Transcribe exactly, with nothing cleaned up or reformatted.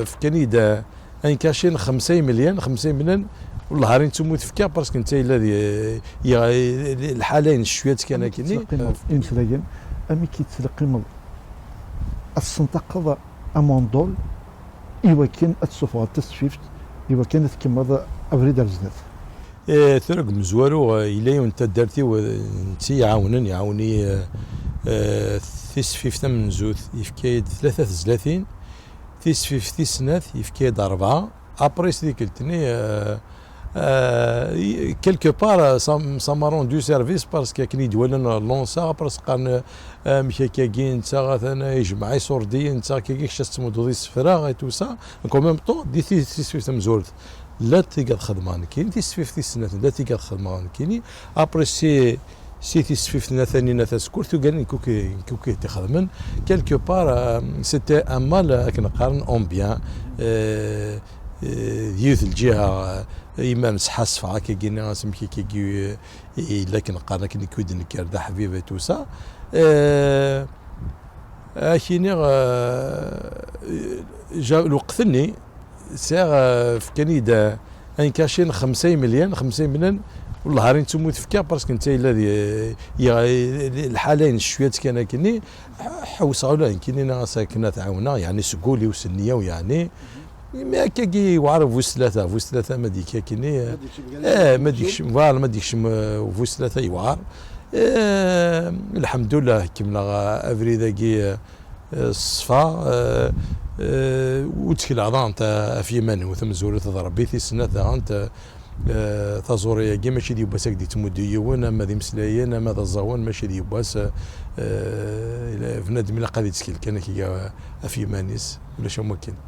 Fkan-iyi-d, eh, un cachet n xemsa imelyan, xemsa imelyan, wellah ar nettu mu tefka, parce que netta yella di, ya, lḥala-ines cwiya kan akkenni. Imeslayen, amek i tettleqqimeḍ ad tessenṭaqeḍ amundul i wakken ad tessufɣeḍ tasfift, i wakken ad tkemmleḍ abrid ar zdat? Eh, tura deg umezwaru, eh, yella yiwen n taddart-iw, eh, netta iɛawnen, iɛawen-iyi, eh, eh, tisfift tamenzut, yefka-yi-d tlata tezlatin, tisfift tis snat, yefka-yi-d rebɛa, après tikkelt-nni, eh, eh, quelque part, eh, ça, ça m'a rendu service, parce que akken i d-walan lancer, après qqaren, eh, amek akkagi, netta atan ijmeɛ iṣurdiyen, netta akkagi kečč ad tettmuddeḍ isefra et tout ça. Donc en même temps, di ti-, tisfift tamenzut, llant tigad xedmeɣ nekkini, tisfift tis snat, llant tigad xedmeɣ nekkini. Après si, si tisfift n Tanina Tasekkurt, tugar nekk i k-, nekk i k-ixedmen. Quelque part, euh, c'était un mal, euh, akken qqaren, en bien. Euh, euh, d yiwet lǧiha, euh, imar nesḥassef akkagi-nni, amek akkagi, euh, yella akken qqaren akken nekk i d-nekker d aḥbib et tout ça. Euh, Ad ak-iniɣ, eh, ja-, lweqt-nni, sɛiɣ, eh, fkan-iyi-d, eh, un cachet n xemsa imelyan, xemsa imelyan, wellah ar nettu mu tefka, parce que netta yella di, ya, lḥala-ines cwiya kan akkenni, ḥewseɣ ula d nekkini, nniɣ-as akken ad t-ɛawneɣ, yeɛni seg wul-iw, s nniya-w, yeɛni. Imi akkagi yewɛer bu s tlata, bu s tlata ma d-yekka akkenni, eh, ma d-yekcem, voilà, ma d-yekcem, eh, bu s tlata yewɛer. Eh, lḥemdullah, kemmleɣ, eh, abrid-agi, eh, eh, ṣṣfa, eh, eh, ur ttekleɣ daɣen ta-, ɣef yiman-iw, tamezwarut d Rebbi, tis snat daɣen, eh, taẓuri-agi mačči d yiwwas ad k-d-yettmuddu yiwen, ama d imeslayen, ama d aẓawan, mačči d yiwwas, eh, eh, bnadem ilaq ad ittkel kan akka ɣef yiman-is, ulac am wakken.